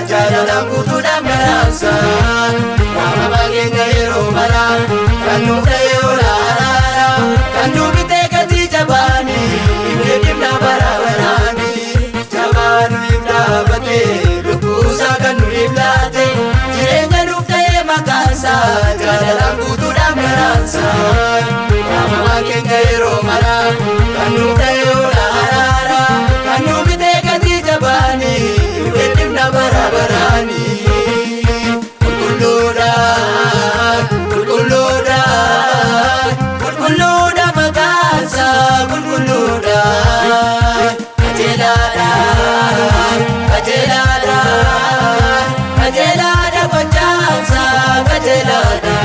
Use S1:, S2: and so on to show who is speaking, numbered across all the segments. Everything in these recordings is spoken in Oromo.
S1: Jaalalaan guutuudhaan garaansa. Waamamaa keenya yeroo mara kan nuuf ta'e olaanaadha. Kan nu bitee gatii jabaani himnee dhimna bara baraani. Jabaa nuuf dhaabate lubbuusaa kan nuuf laate jireenya nuuf ta'e maqaansa jaalalaan guutuudhaan garaansa. Waamamaa keenya yeroo mara kan nuuf ta'e olaanaadha. Kan nu bitee gatii jabaani himnee dhimna bara baraani. Qulqulluudha, qulqulluudha, qulqulluudha maqaansa qulqulluudha. Qajeelaadha, qajeelaadha, qajeelaadha gochaansa qajeelaadha.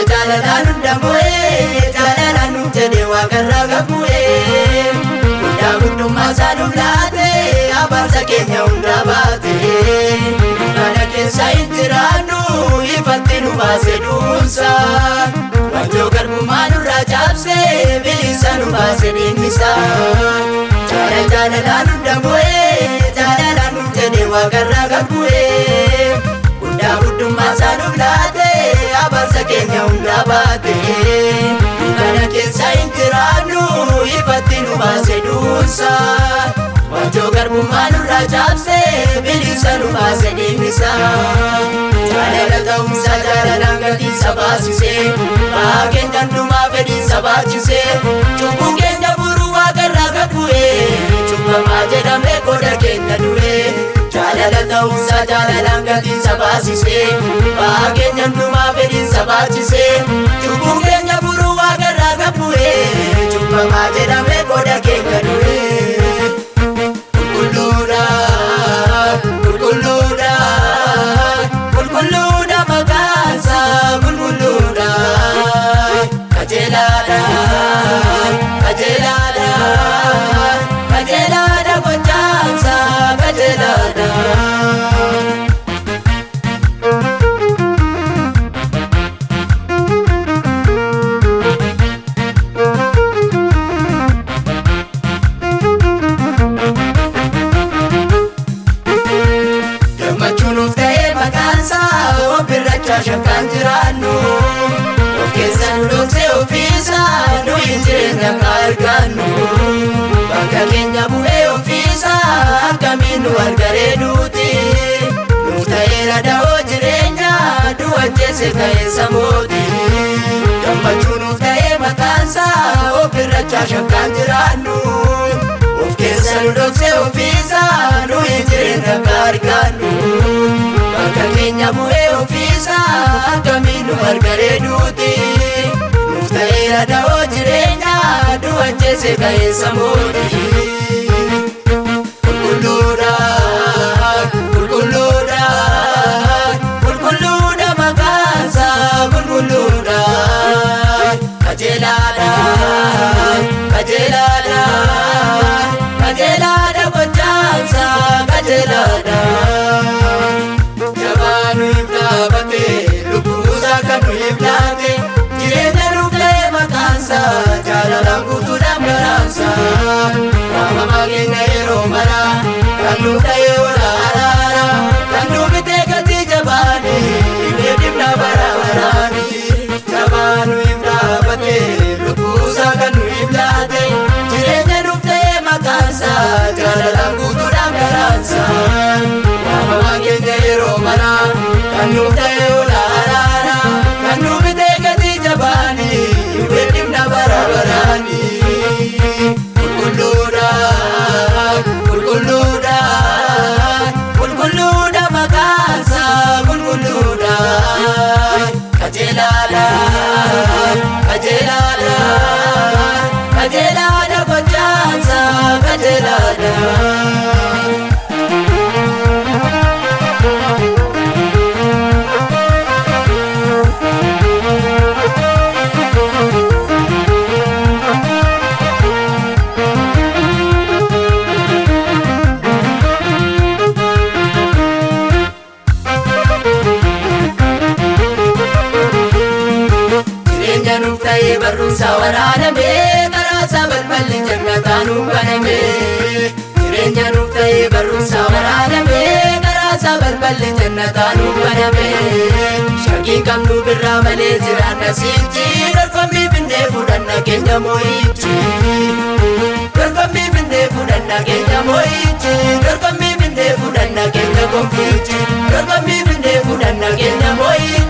S1: Jaalalaan hunda moo'ee jaalalaan nuuf jedhee waaqarraa gabbu'ee guddaa guddummaa isaa nuuf laate abaarsa keenya hunda baate dukkana keessa hin jiraannu ifatti nu baase duunsa wanjoo garbummaa nurraa cabse bilisa nu baase dhiinnisa jaalalaan hunda moo'ee jaalalaan nuuf jedhee waaqarraa gabbu'ee guddaa guddummaa isaa nuuf laate abaarsa keenya hunda baate dukkana keessa hin jiraannu ifatti nu baase duunsa wanjoo garbummaa nurraa cabse bilisa nu baase dhiinnisa jaalala ta'umsa jaalalaan gatiinsa baasise ba'aa keenya hundumaa fedhiinsa baachise cubbuu keenya furuu waaqarraa gabbu'e cubbamaa jedhamee qooda keenya du'e. Jaalala ta'umsa jaalalaan gatiinsa baasise ba'aa keenya hundumaa fedhiinsa baachise cubbuu keenya furuu waaqarraa gabbu'e cubbamaa jedhamee qooda keenya du'e. Qulqulluudha, qulqulluudha, qulqulluudha maqaansa qulqulluudha. Qajeelaadha, qajeelaadha, qajeelaadha gochaansa qajeelaadha. Gammachuu nuuf ta'ee maqaansa ofirracha shakkaan jiraannu of keessa nu dhoksee ofiisa nuyi jireenya akka argannu bakka keenya bu'ee ofiisa akkamiin nu argaree duuti nuuf ta'eera da'oo jireenya du'acheesse ka'eessa mooti gammachuu nuuf ta'ee maqaansa ofirracha shakkaan jiraannu of keessa nu dhoksee ofiisa nuyi jireenya akka argannu bakka keenya bu'ee ofiisa akkamiin nu gargaaree duuti nuuf ta'eera da'oo jireenya du'acheesse ka'eessa mooti. Qulqulluudha, qulqulluudha, qulqulluudha maqaansa qulqulluudha. Qajeelaadha, qajeelaadha, qajeelaadha gochaansa qajeelaadha. Jabaa nuuf dhaabate lubbuusaa kan nuuf laate jireenya nuuf ta'e maqaansa jaalalaan guutuudhaan garaansa waamamaa keenya yeroo mara kan nuuf ta'e olaanaadha kan nu bitee gatii jabaani himnee dhimna bara baraani jabaa nuuf dhaabate lubbuusaa kan nuuf laate jireenya nuuf ta'e maqaansa jaalalaan guutuudhaan garaansa waamamaa keenya yeroo mara kan nuuf ta'e olaanaadha kan nu bitee gatii jabaani himnee dhimna bara baraani. Qulqulluudha, qulqulluudha, qulqulluudha maqaansa qulqulluudha. Qajeelaadha, qajeelaadha, qajeelaadha gochaansa qajeelaadha. Balballi jannataa nu baname. Shakkii qabnu birraa malee jiraanna siichi. Dorgommii finnee fudhanna keenya moo'ichi. Dorgommii finnee fudhanna keenya moo'ichi. Dorgommii finnee fudhanna keenya gonfichi. Dorgommii finnee fudhanna keenya moo'ichi.